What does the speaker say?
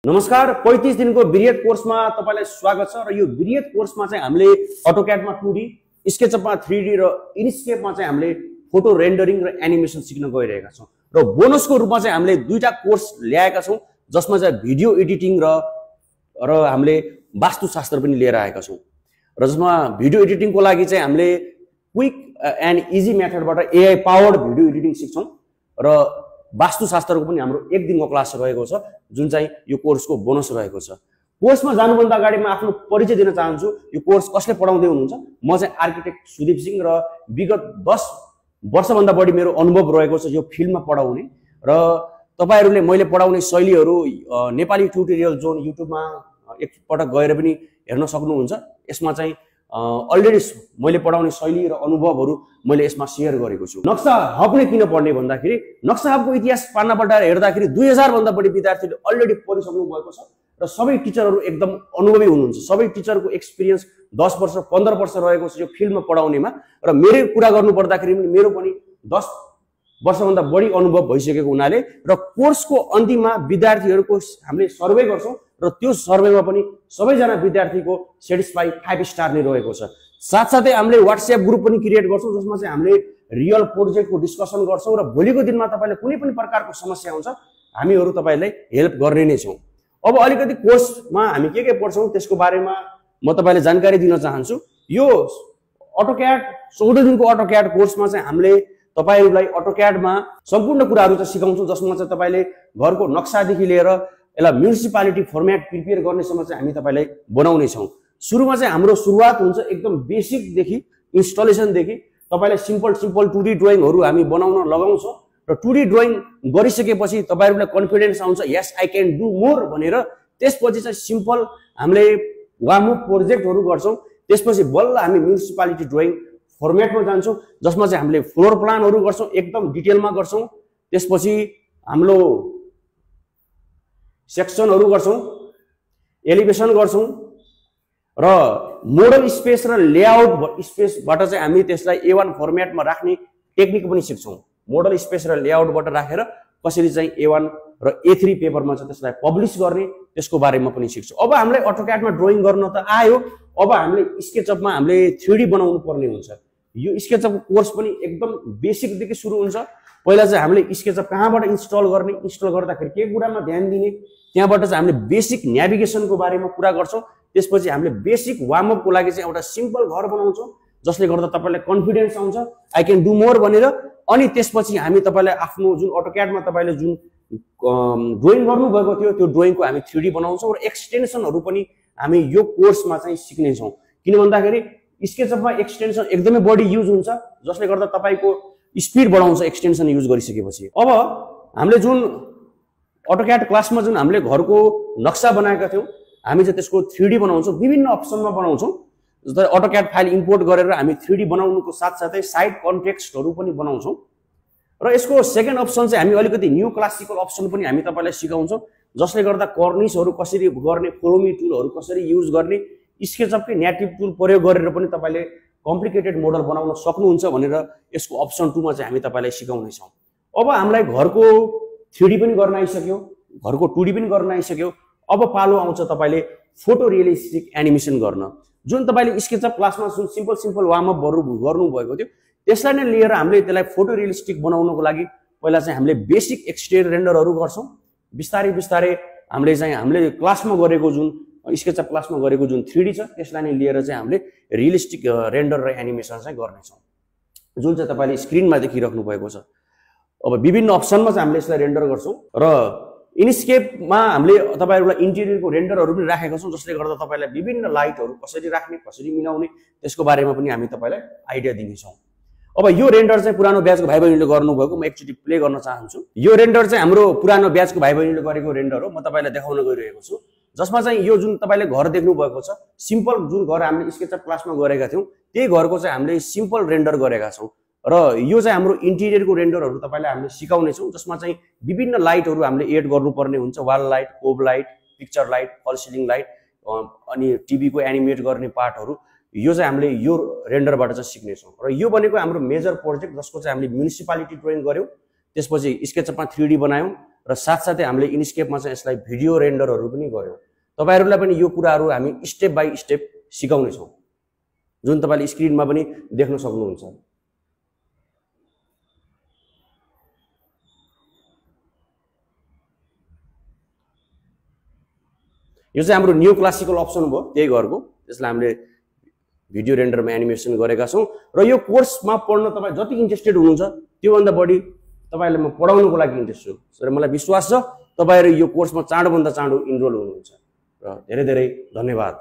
नमस्कार 35 दिनको बिरियड कोर्समा तपाईलाई स्वागत छ र यो बिरियड कोर्समा चाहिँ हामीले अटोक्याडमा 2D, स्केचअपमा 3D र इनस्केपमा चाहिँ हामीले फोटो रेन्डरिङ र एनिमेसन सिक्न गइरहेका छौं र बोनसको रूपमा चाहिँ हामीले दुईटा कोर्स ल्याएका छौं जसमा चाहिँ भिडियो एडिटिङ र हामीले वास्तुशास्त्र पनि लिएर आएका छौं र जसमा भिडियो एडिटिङको लागि चाहिँ हामीले क्विक एन्ड इजी मेथडबाट एआई पावर्ड भिडियो एडिटिङ सिक्छौं र वास्तुशास्त्रको पनि हाम्रो एक दिनको क्लास रहेको छ जुन चाहिँ यो कोर्सको बोनस रहेको छ। कोर्समा जानुभन्दा अगाडि म आफ्नो परिचय दिन चाहन्छु। यो कोर्स कसले पढाउँदै हुनुहुन्छ? म चाहिँ आर्किटेक्ट सुदीप सिंह र विगत 10 वर्षभन्दा बढी मेरो अनुभव रहेको छ यो फिल्डमा पढाउने र तपाईहरुले मैले पढाउने शैलीहरु नेपाली ट्युटोरियल जोन युट्युबमा एकपटक गएर पनि हेर्न सक्नुहुन्छ। यसमा चाहिँ अलरेडी मैले पढाउने शैली र अनुभवहरु मैले यसमा शेयर गरेको छु। नक्सा हब नै किन पढ्ने भन्दाखेरि नक्सा हबको इतिहास पान्नाबाट हेर्दाखेरि 2000 भन्दा बढी विद्यार्थीले अलरेडी पढिसक्नु भएको छ र सबै टिचरहरु एकदम अनुभवी हुनुहुन्छ। सबै टिचरको एक्सपिरियन्स 10 वर्ष 15 वर्ष रहेको छ यो फिल्डमा पढाउनेमा र मेरो कुरा गर्नु पर्दाखेरि पनि मेरो पनि 10 वर्षभन्दा बढी अनुभव भइसकेको हुनाले र कोर्सको अन्तिममा विद्यार्थीहरुको हामीले सर्वे गर्छौं र त्यो सर्वेमा पनि सबैजना विद्यार्थीको सेटिस्फाई 5 स्टार नै रहेको छ। साथसाथै हामीले व्हाट्सएप ग्रुप पनि क्रिएट गर्छौं जसमा चाहिँ हामीले रियल प्रोजेक्टको डिस्कसन गर्छौं र भोलिको दिनमा तपाईले कुनै पनि प्रकारको समस्या हुन्छ हामीहरु तपाईलाई हेल्प गर्ने नै छौं। अब अलिकति कोर्समा हामी के पढ्छौं त्यसको बारेमा म तपाईलाई जानकारी दिन चाहन्छु। यो अटोक्याड 14 दिनको अटोक्याड कोर्समा चाहिँ हामीले तपाईहरुलाई अटोक्याडमा सम्पूर्ण कुराहरु चाहिँ सिकाउँछौं जसमा चाहिँ तपाईले घरको नक्सादेखि लिएर यसलाई म्युनिसिपालिटी फर्मेट प्रिपेयर गर्नेसम्म चाहिँ हामी तपाईलाई बनाउने छौं। सुरुमा चाहिँ हाम्रो सुरुवात हुन्छ एकदम बेसिक देखि इन्स्टलेसन देखि तपाईलाई सिम्पल 2D ड्राइङहरु हामी बनाउन लगाउँछौं र 2D ड्राइङ गरिसकेपछि तपाईहरुलाई कन्फिडेन्स आउँछ yes I can do more भनेर। त्यसपछि चाहिँ सिम्पल हामीले वार्म अप प्रोजेक्टहरु गर्छौं। त्यसपछि बल्ल हामी म्युनिसिपालिटी ड्राइङ फर्मेटमा जान्छौं जसमा चाहिँ हामीले फ्लोर प्लानहरु गर्छौं एकदम डिटेलमा गर्छौं। त्यसपछि हाम्रो सेक्सनहरु गर्छौं, एलिभेसन गर्छौं र मोडल स्पेस र लेआउट स्पेसबाट चाहिँ हामी त्यसलाई A1 फर्मेटमा राख्ने टेक्निक पनि सिक्छौं। मोडल स्पेस र लेआउटबाट राखेर कसरी चाहिँ A1 र A3 पेपरमा चाहिँ त्यसलाई पब्लिश गर्ने त्यसको बारेमा पनि सिक्छौं। अब हामीलाई अटोक्याडमा ड्राइङ गर्न त आयो, अब हामीले स्केचअपमा हामीले 3D बनाउनु पर्ने हुन्छ। यो स्केचअप कोर्स पनि एकदम बेसिक देखि सुरु हुन्छ। पहिला चाहिँ हामीले स्केचअप कहाँबाट इन्स्टल गर्ने, इन्स्टल गर्दाखेरि के कुरामा ध्यान दिने, त्यहाँबाट चाहिँ हामीले बेसिक नेभिगेसनको बारेमा कुरा गर्छौं। त्यसपछि हामीले बेसिक वार्म अपको लागि चाहिँ एउटा सिम्पल घर बनाउँछौं जसले गर्दा तपाईलाई कन्फिडेन्स आउँछ आई क्यान डु मोर भनेर। अनि त्यसपछि हामी तपाईलाई आफ्नो जुन अटोक्याडमा तपाईले जुन ड्राइङ गर्नु भएको थियो त्यो ड्राइङको हामी 3D बनाउँछौं र एक्सटेन्सनहरु पनि हामी यो कोर्समा चाहिँ सिक्ने छौं। किन भन्दाखेरि स्केचअपमा एक्सटेन्सन एकदमै बढी युज हुन्छ जसले गर्दा तपाईको स्पिड बढाउँछ एक्सटेन्सन युज गरिसकेपछि। अब हामीले जुन अटोक्याड क्लासमा जुन हामीले घरको नक्सा बनाएका थियौं हामी चाहिँ त्यसको 3D बनाउँछौं, विभिन्न अप्सनमा बनाउँछौं। जस्तै अटोक्याड फाइल इम्पोर्ट गरेर हामी 3D बनाउनुको साथसाथै साइड कन्टेक्स्टहरु पनि बनाउँछौं र यसको सेकेन्ड अप्सन चाहिँ हामी अलिकति न्यू क्लासिकल अप्सन पनि हामी तपाईलाई सिकाउँछौं जसले गर्दा कर्निसहरु कसरी गर्ने, फ्लोमी टुलहरु कसरी युज गर्ने, स्केचअपकै नेटिभ टुल प्रयोग गरेर पनि तपाईले कम्प्लिकेटेड मोडल बनाउन सक्नुहुन्छ भनेर यसको अप्सन 2 मा चाहिँ हामी तपाईलाई सिकाउने छौं। अब हामीलाई घरको 3D पनि गर्न आइसक्यो, घरको 2D पनि गर्न आइसक्यो। अब पालो आउँछ तपाईले फोटो रियलिस्टिक एनिमेसन गर्न। जुन तपाईले स्केचअप क्लासमा जुन सिम्पल वार्म अप गर्नु भएको थियो त्यसलाई नै लिएर हामीले त्यसलाई फोटो रियलिस्टिक बनाउनको लागि पहिला चाहिँ हामीले बेसिक एक्सटेरियर रेन्डरहरु गर्छौं। बिस्तारै हामीले क्लासमा गरेको जुन स्केचअप क्लासमा गरेको जुन 3D छ त्यसलाई नै लिएर चाहिँ हामीले रियलिस्टिक रेन्डर र एनिमेसन चाहिँ गर्ने छौं जुन चाहिँ तपाईले स्क्रिनमा देखिराख्नु भएको छ। अब विभिन्न अप्सनमा चाहिँ हामीले यसलाई रेन्डर गर्छौं र इनस्केपमा हामीले तपाईहरुलाई इन्टेरियरको रेन्डरहरु पनि राखेका छौं जसले गर्दा तपाईलाई विभिन्न लाइटहरु कसरी राख्ने, कसरी मिलाउने त्यसको बारेमा पनि हामी तपाईलाई आइडिया दिने छौं। अब यो रेन्डर चाहिँ पुरानो ब्याचको भाइ बहिनीले गर्नुभएको म एकचोटी प्ले गर्न चाहन्छु। यो रेन्डर चाहिँ हाम्रो पुरानो ब्याचको भाइ बहिनीले गरेको रेन्डर हो, म तपाईलाई देखाउन गइरहेको छु। जसमा चाहिँ यो जुन तपाईले घर देख्नु भएको छ सिम्पल जुन घर हामीले स्केचअप क्लासमा गरेका थियौं त्यही घरको चाहिँ हामीले सिम्पल रेन्डर गरेका छौं र यो चाहिँ हाम्रो इन्टेरियरको रेन्डरहरु तपाईलाई हामीले सिकाउने छौं जसमा चाहिँ विभिन्न लाइटहरु हामीले एड गर्नुपर्ने हुन्छ। Wall light, cob light, picture light, fall ceiling light अनि टिभीको एनिमेट गर्ने पार्टहरु यो चाहिँ हामीले यो रेन्डरबाट चाहिँ सिक्ने छौं र यो भनेको हाम्रो मेजर प्रोजेक्ट जसको चाहिँ हामीले म्युनिसिपालिटी ड्राइङ गर्यौं। त्यसपछि स्केचअपमा 3D बनायौं र साथसाथै हामीले इन्स्केपमा चाहिँ यसलाई भिडियो रेन्डरहरू पनि गर्यौं। तपाईहरुलाई पनि यो कुराहरू हामी स्टेप बाइ स्टेप सिकाउने छौं, जुन तपाईले स्क्रिनमा पनि देख्न सक्नुहुन्छ। यो चाहिँ हाम्रो न्यू क्लासिकल अप्सन भयो त्यही घरको, त्यसलाई हामीले भिडियो रेन्डरमा एनिमेसन गरेका छौं। र यो कोर्समा पढ्न तपाई जति इन्ट्रेस्टेड हुनुहुन्छ त्यो भन्दा बढी तपाईलाई म पढाउनको लागि इन्ट्रेस्टेड छु र मलाई विश्वास छ तपाईहरु यो कोर्समा चाँडो भन्दा चाँडो इनरोल हुनुहुन्छ। र धेरै धेरै धन्यवाद।